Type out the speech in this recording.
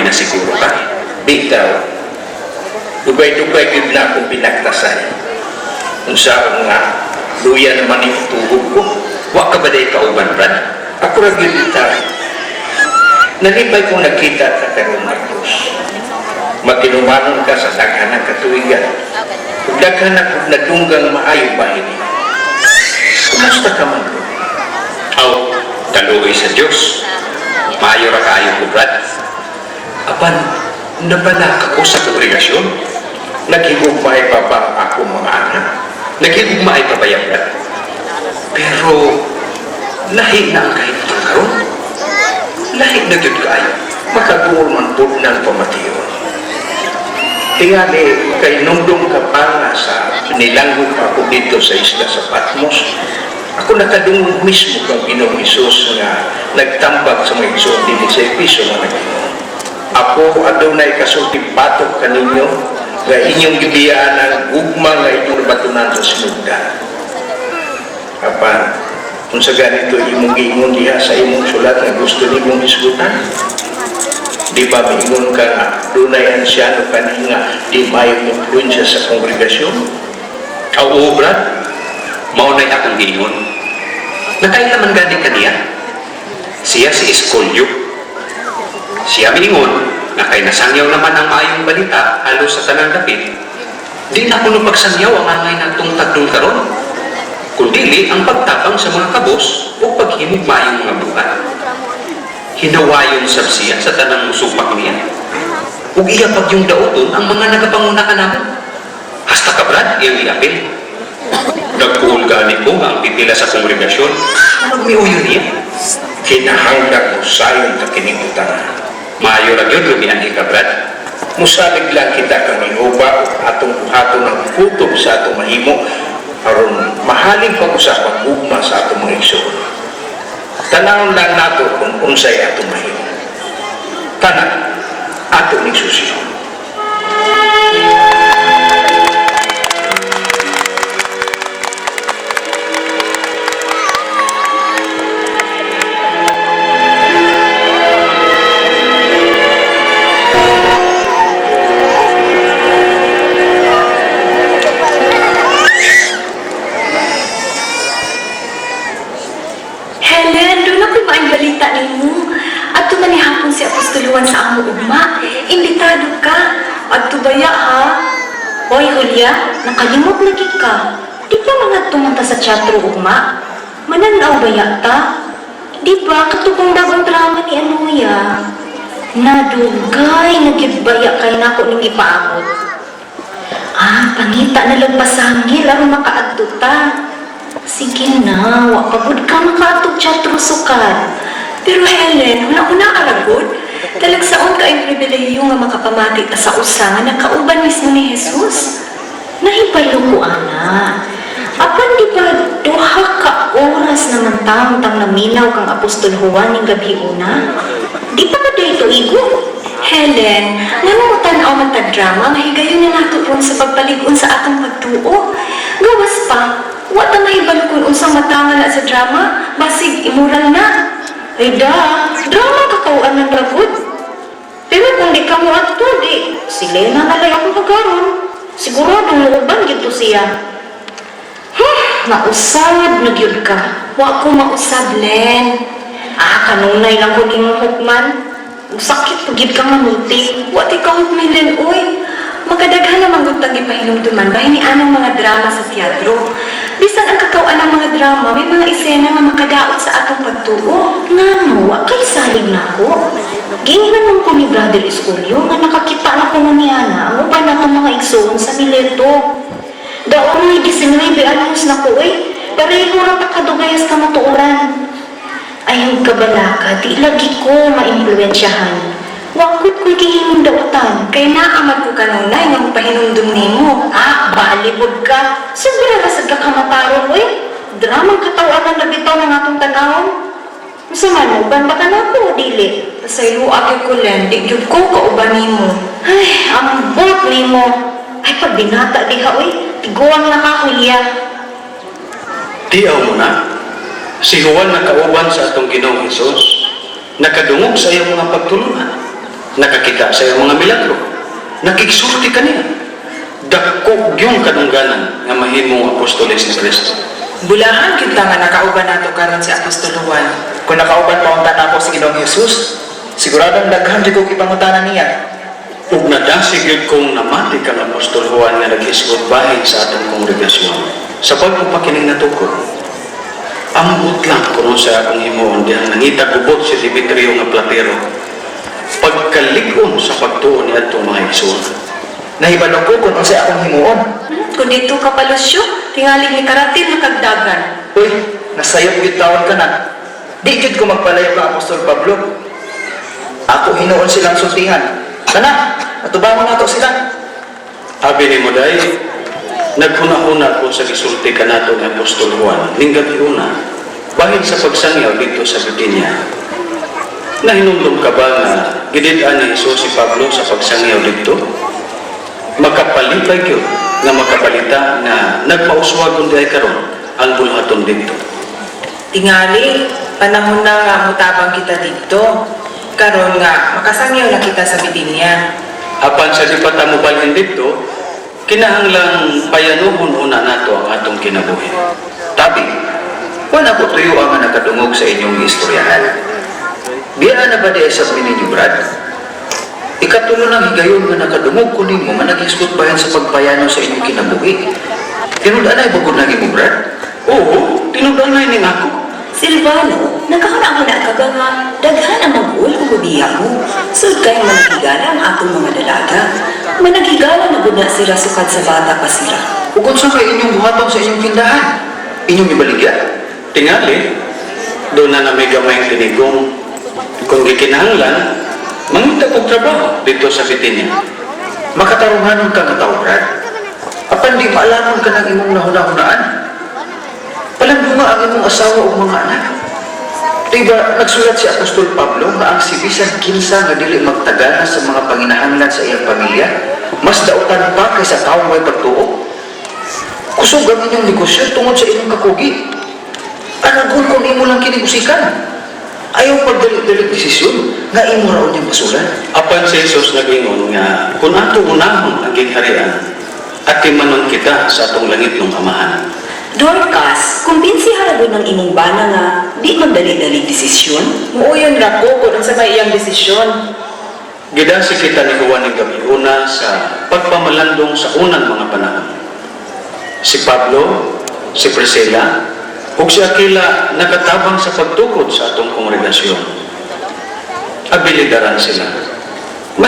na siguro ka. Bitaw, dugay-dugay gyud na akong binaktasan. Unsa nga, luya naman ning tuhog ko. Wa ka ba day kauban, Brad? Ako ra gyud bitaw. Nalipay kong nagkita ka karon, Marcos. Maginumanon ka sa daghan ng katuigan. Ug daghan na kog nadunggang maayo bahin. Kumusta ka man bro? Aw, kaluoy sa Dios. Maayo ra kaayo ko, Brad. Apan, nabalaka ko sa kongregasyon. Naghigugmaay pa ba ako mga anak? Naghigugmaay pa ba yan, Brad? Pero, lahi na ang kahimtang karon. Lahi na gyud kaayo. Makaduol man pud ng pamation. Tingali, kay nungdong ka pa nga sa nilanggok ako dito sa isla sa Patmos. Ako nakadungog mismo kang Ginoong Hesus nga nagtambag sa mga igsoon dinhi sa Episo nga nag-ingon: "Ako adunay kasulti batok kaninyo nga inyong gibiyaan ang gugma nga inyong nabatunan sa sinugdan." Apan, kung sa ganito imong giingon diha sa imong sulat nga gusto nimong hisgutan, di ba miingon ka nga dunay ansyano kani nga di maayong impluensya sa kongregasyon? Aw, oo, Brad. Mao na'y akong giingon. Nakaila man gani kaniya. Siya si Escolio. Siya miingon nga kay nasangyaw naman ang maayong balita halos sa tanang dapit. Di na kuno pagsangyaw ang angay natong tagdon karon, kundili ang pagtabang sa mga kabos o paghimog maayong mga buhat. Hinawayon sab siya sa tanang musupak niya. Ug iya pag yung dauton ang mga nagapanguna kanamo. Hasta ka, Brad, iyang giapil. Nagkuol gani ko nga ang pipila sa kongregasyon magmiuyo niya. Kinahanglan mo sayon ta kining butang. Maayo ra gyud lumianhi ka, Brad. Musalig lang kita kang Jehova ug atong buhaton ang kutob sa atong mahimo aron mahaling pag-usap ang gugma sa atong mga igsoon. Tanawon lang nato kung unsay atong mahimo. Tanan, ato ning susiyon. Helen, doon ako'y maayong balita nimo. Adto man ni hapon si Apostol Juan sa amo ugma. Imbitado ka. Adto baya ha? Hoy, Julia, nakalimot lagi ka. Di ba mga tumanta sa teatro ugma? Mananaw ba yata? Di ba katubong bagong drama ni Anuya? Nadugay na gyud baya kay nako ning ipaabot. Ah, pangita na lang pasangil aron makaadto ta. Sige na, wa pa gud ka makaadto teatro sukad. Pero Helen, huna-huna ka ra gud. Talagsaon ka ang pribilehiyo nga makapamati ta sa usa nga nakauban mismo ni Jesus. Nahibalo ko, ana. Apan di ba duha ka oras naman taon tang naminaw kang Apostol Juan ning gabi una? Di pa ka dito igo? Helen, ngano mo tan-aw man tag drama nga higayon na nato ron sa pagpalig-on sa atong pagtuo. Gawas pa, wa ta mahibalo kung unsang matanga na sa drama, basig immoral na. Ay da, drama kakauan ng ragod. Pero kung di ka mo adto, di si Lena na lang akong kagaron. Siguro muuban gyud to siya. Huh, nausad na gyud ka. Wa ko mausab, Len. Ah, kanunay lang ko ning hukman. Sakit pag gyud ka manulti. Wa ti kahukmi, Len, oy. Makadaghan naman gud tang gipahinumduman bahin ni anang mga drama sa teatro. Bisan ang kakaw-an ng mga drama, may mga eksena nga makadaot sa atong pagtuo. Ngano, wa kay salig nako. Giingnan man ko ni Brother Escolio nga nakakita na ko niya na ang uban natong mga igsoon sa Mileto. Daon may 19 anyos na ko eh. Pareho ra ta kadugayas ka matuoran. Ayaw kabalaka, di lagi ko maimpluwensyahan. Wakot ko'y gihimong dautan. Kay naamad ko kanunay nga mopahinumdum nimo. Ah, balibod ka. Sobra ra sad ka kamataron, oy. Dramang katawanan na bitaw ng atong tanawon. Unsa man, uban ba ka nako o dili? Pasayloa gyud ko, Len, di gyud ko kauban nimo. Ay, ang bot nimo. Ay, pag binata diha, oy. Tiguang na ka, Julia. Tiyaw mo na. Si Juan nakauban sa atong Ginoong Hesus. Nakadungog sa iyang mga pagtulunan. Nakakita sa iyang mga milagro. Nakigsulti kaniya. Dako gyung kadungganan nga mahimong apostoles ni Kristo. Bulahan gyud ta nga nakauban nato karon si Apostol Juan. Kung nakauban pa unta nako si Ginoong Jesus, siguradong daghan jud kog ipangutana niya. Ug nadasig gyud kong namati kang Apostol Juan nga naghisgot bahin sa atong kongregasyon. Sa bag-o pa kining natukod, ambot lang kuno sa akong himuon dihang nangita gubot si Demetrio nga platero. Pagkalig-on sa pagtuo ni adtong mga igsoon. Nahibalo ko kung unsay akong himuon. Kung dito ka pa, Lucio, tingalig ni karating na kagdagan. Uy, nasayop gyud tawon ka na. Di gyud ko magpalayo ka Apostol Pablo. Ako hinuon silang sultihan. Tana, atubangon nato sila. Abi ni Moday, naghuna-huna ko sa gisulti kanato ni Apostol Juan ning gabi una, bahin sa pagsangyaw dito sa Bitinia. Nahinumdum ka ba nga gidid-an ni Jesus si Pablo sa pagsangyaw dito? Makapalipay gyud nga makabalita nga nagpauswagon diay karon ang bulhaton dito. Tingali, panahon na nga mutabang kita didto. Karon nga makasangyaw na kita sa Bitinia. Apan sa di pa ta mobalhin didto, kinahanglang payanuhon una nato ang atong kinabuhi. Tabi, wala ko tuyo ang nga nakadungog sa inyong istoryahan. Biya na ba di sa ninyo, Brad? Ikatulo ng higayon nga nakadungog ko nimo nga naghisgot bayan sa pagpayano sa inyong kinabuhi. Tinud anay bagod na mo, Brad? Oo, tinud-anay ning ako. Silvano, nakahuna-huna ka ba nga daghan ang mag-uol kung mubiya mo? Sud kay managhigala ang atong mga dalaga. Managhigala na gud na sila sukad sa bata pa sila. Ug unsa kay inyong buhaton sa inyong tindahan? Inyong ibaligya? Tingali, doon na may gamayng tinigong. Kung gikinahanglan, mangita kog trabaho dito sa Bitinia. Makatarunganon ka nga tao, Brad. Apan di maalamon ka ng imong nahuna-hunaan. Palanggunga ang imong asawa ug mga anak. Diba, nagsulat si Apostol Pablo nga ang si bisan kinsa nga dili magtagana sa mga panginahanglan sa iyang pamilya, mas dautan pa kaysa taong may pagtuo. Kusog ang inyong negosyo tungod sa inyong kakugi. Anagon kung imo lang kinibusikan. Ayaw pagdali-dali desisyon nga imo raon niyang basulan. Apan si Jesus nag-ingon nga kung ato unahon ang gingharian, at timanon kita sa atong langit ng amahan. Dorcas, kumbinsi haragod ng imong bana nga di magdali-dali desisyon. Muuyon ra ko kung unsa may iyang desisyon. Gidasi kita ni Juan ng gabi una sa pagpamalandong sa unang mga panahon. Si Pablo, si Priscilla, ug si Aquila nakatabang sa pagtukod sa atong kongregasyon. Abilidaran sila.